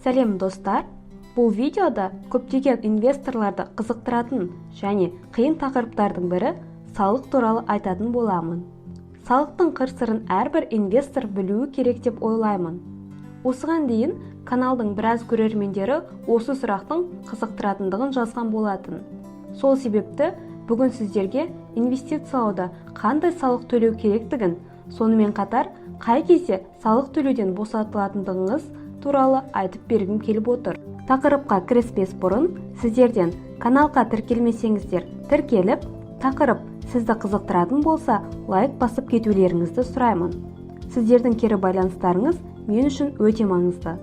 Сәлем, достар! Бұл видеода көптеген инвесторларды қызықтыратын және қиын тақырыптардың бірі – салық туралы айтатын боламын. Салықтың қыр-сырын әрбір инвестор білуі керек деп ойлаймын. Осыған дейін каналдың біраз көрермендері осы сұрақтың қызықтыратындығын жазған болатын. Сол себепті бүгін сіздерге инвестициялауда қандай салық төлеу керектігін, сонымен қатар қай кезде салық төлеуден босатылатындығыңыз туралы айтып бергім келіп отыр. Тақырыпқа кіріспес бұрын сіздерден каналға тіркелмесеңіздер, тіркеліп, тақырып сізді қызықтыратын болса, лайк басып кетулеріңізді сұраймын. Сіздердің кері байланыстарыңыз мен үшін өте маңызды.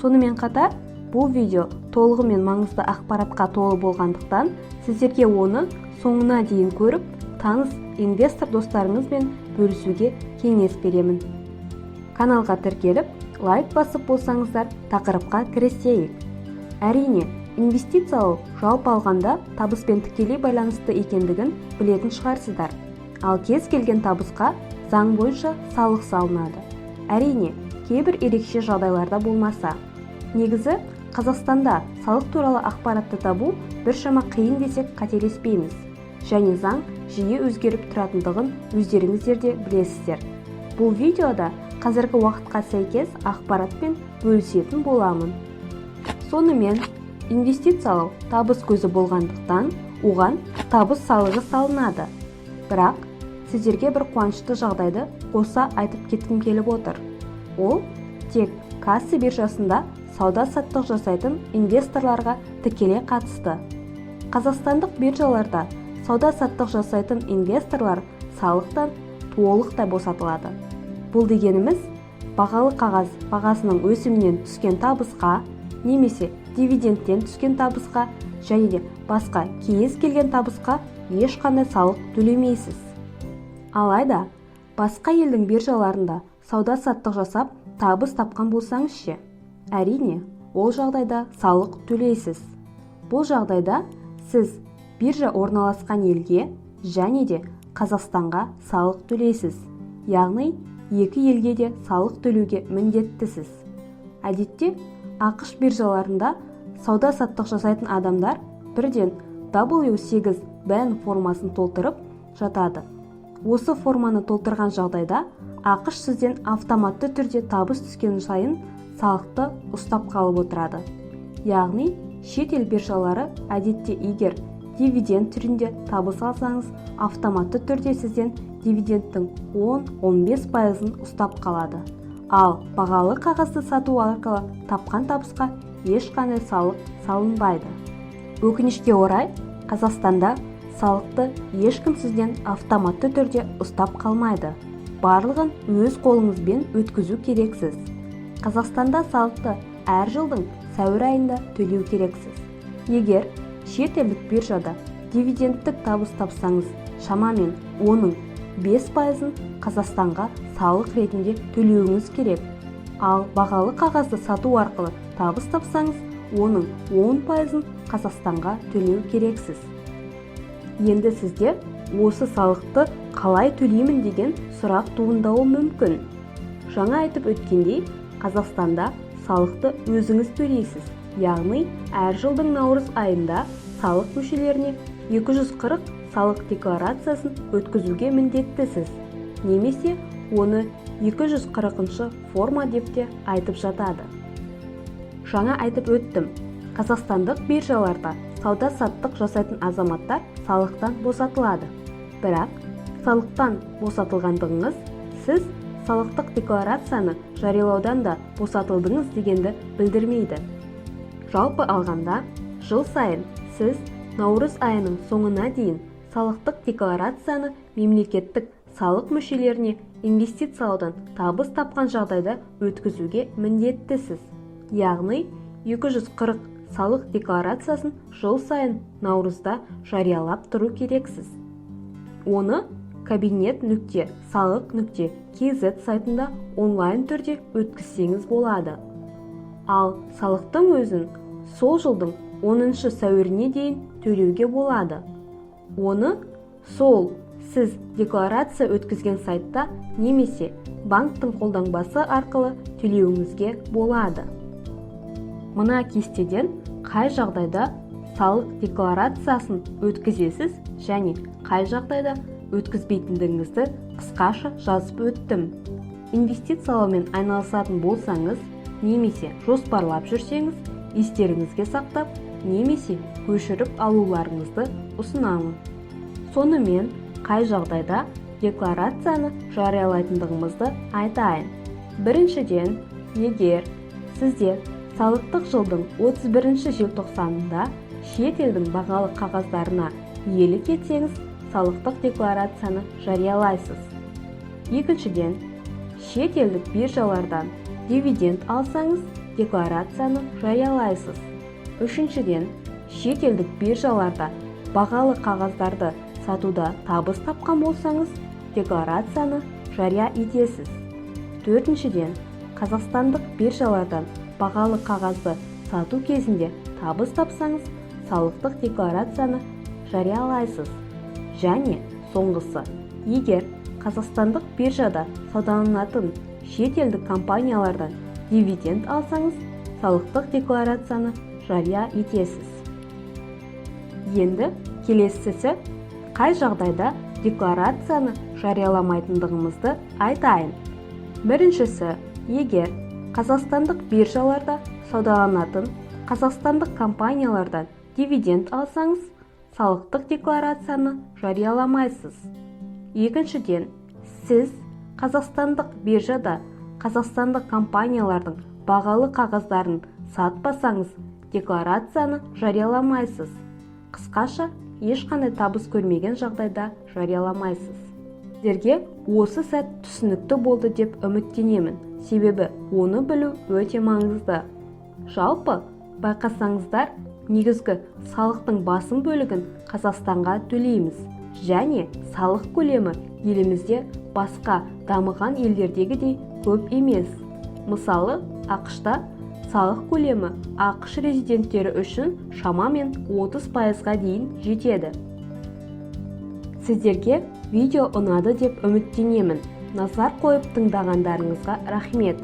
Сонымен қатар бұл видео толығымен маңызды ақпаратқа толы болғандықтан, сіздерге оны соңына дейін көріп, таныс инвестор достарыңызбен бөлісуге кеңес беремін. Каналға тіркеліп, лайк басып болсаңыздар, тақырыпқа кірісейік. Әрине, инвестициялау жалпы алғанда табыспен тікелей байланысты екендігін білетін шығарсыздар. Ал кез келген табысқа заң бойынша салық салынады, әрине, кейбір ерекше жағдайларда болмаса. Негізі, Қазақстанда салық туралы ақпаратты табу біршама қиын десек, қателеспейміз және заң жиі өзгеріп тұратындығын өздеріңіздер де білесіздер. Бұл видеода қазіргі уақытқа сәйкес ақпаратпен бөлісетін боламын. Сонымен, инвестициялау табыс көзі болғандықтан, оған табыс салығы салынады. Бірақ сіздерге бір қуанышты жағдайды қоса айтып кеткім келіп отыр. Ол тек KASE биржасында сауда-саттық жасайтын инвесторларға тікелей қатысты. Қазақстандық биржаларда сауда-саттық жасайтын инвесторлар салықтан толықтай босатылады. Бұл дегеніміз – бағалы қағаз бағасының өсімінен түскен табысқа немесе дивидендтен түскен табысқа және де басқа кез келген табысқа ешқандай салық төлемейсіз. Алайда басқа елдің биржаларында сауда-саттық жасап, табыс тапқан болсаңыз ше? Әрине, ол жағдайда салық төлейсіз. Бұл жағдайда сіз биржа орналасқан елге және де Қазақстанға салық төлейсіз, яғни екі елге де салық төлеуге міндеттісіз. Әдетте АҚШ биржаларында сауда-саттық жасайтын адамдар бірден W8 BEN формасын толтырып жатады. Осы форманы толтырған жағдайда АҚШ сізден автоматты түрде табыс түскен сайын салықты ұстап қалып отырады. Яғни шет ел биржалары әдетте егер дивиденд түрінде табыс алсаңыз, автоматты түрде сізден дивидендтің 10-15 пайызын ұстап қалады. Ал бағалы қағазды сату арқылы тапқан табысқа ешқандай салық салынбайды. Өкінішке орай, Қазақстанда салықты ешкім сізден автоматты түрде ұстап қалмайды, барлығын өз қолыңызбен өткізу керексіз. Қазақстанда салықты әр жылдың сәуір айында төлеу керексіз. Егер шетелдік биржада дивидендтік табыс тапсаңыз, шамамен оның 5 пайызын Қазақстанға салық ретінде төлеуіңіз керек. Ал бағалы қағазды сату арқылы табыс тапсаңыз, оның 10 пайызын Қазақстанға төлеу керексіз. Енді сізде осы салықты қалай төлеймін деген сұрақ туындауы мүмкін. Жаңа айтып өткендей, Қазақстанда салықты өзіңіз төлейсіз, яғни әр жылдың наурыз айында салық мүшелеріне 240 салық декларациясын өткізуге міндеттісіз немесе оны 240 форма деп те айтып жатады. Жаңа айтып өттім, қазақстандық биржаларда сауда-саттық жасайтын азаматтар салықтан босатылады. Бірақ салықтан босатылғандығыңыз сіз салықтық декларацияны жариялаудан да босатылдыңыз дегенді білдірмейді. Жалпы алғанда, жыл сайын сіз наурыз айының соңына дейін салықтық декларацияны мемлекеттік салық мүшелеріне инвестициялаудан табыс тапқан жағдайда өткізуге міндеттісіз, яғни 240 салық декларациясын жыл сайын наурызда жариялап тұру керексіз. Оны кабинет.салық.kz сайтында онлайн түрде өткізсеңіз болады. Ал салықтың өзін сол жылдың 10 сәуіріне дейін төлеуге болады. Оны сол сіз декларация өткізген сайтта немесе банктің қолтаңбасы арқылы төлеуіңізге болады. Мына кестеден қай жағдайда салық декларациясын өткізесіз және қай жағдайда өткізбейтіндігіңізді қысқаша жазып өттім. Инвестициялаумен айналысатын болсаңыз немесе жоспарлап жүрсеңіз, естеріңізге сақтап немесе көшіріп алуларыңызды ұсынамын. Сонымен, қай жағдайда декларацияны жариялайтындығымызды айтайын. Біріншіден, егер сізде салықтық жылдың 31 желтоқсанында шет елдің бағалы қағаздарына иелік етсеңіз, салықтық декларацияны жариялайсыз. Екіншіден, шет елдік биржалардан дивиденд алсаңыз, декларацияны жариялайсыз. Үшіншіден, шет елдік биржаларда бағалы қағаздарды сатуда табыс тапқан болсаңыз, декларацияны жария етесіз. Төртіншіден, қазақстандық биржалардан бағалы қағазды сату кезінде табыс тапсаңыз, салықтық декларацияны жариялайсыз. Және соңғысы, егер қазақстандық биржада саудаланатын шетелдік компаниялардан дивиденд алсаңыз, салықтық декларацияны жария етесіз. Енді келесісі, қай жағдайда декларацияны жарияламайтындығымызды айтайын. Біріншісі, егер қазақстандық биржаларда саудаланатын қазақстандық компаниялардан дивиденд алсаңыз, салықтық декларацияны жарияламайсыз. Екіншіден, сіз қазақстандық биржада қазақстандық компаниялардың бағалы қағаздарын сатпасаңыз, декларацияны жарияламайсыз. Қысқаша, ешқандай табыс көрмеген жағдайда жарияламайсыз. Сіздерге осы сәт түсінікті болды деп үміттенемін, себебі оны білу өте маңызды. Жалпы, байқасаңыздар, негізгі салықтың басым бөлігін Қазақстанға төлейміз және салық көлемі елімізде басқа дамыған елдердегідей көп емес. Мысалы, АҚШ-та салық көлемі АҚШ резиденттері үшін шамамен 30%-ға дейін жетеді. Сіздерге видео ұнады деп үміттенемін. Назар қойып тыңдағандарыңызға рахмет.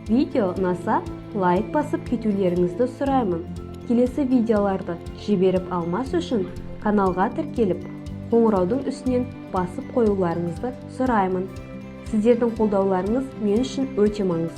Видео ұнаса, лайк басып кетулеріңізді сұраймын. Келесі видеоларды жіберіп алмас үшін каналға тіркеліп, қоңыраудың үстінен басып қоюларыңызды сұраймын. Сіздердің қолдауларыңыз мен үшін өте маңызды.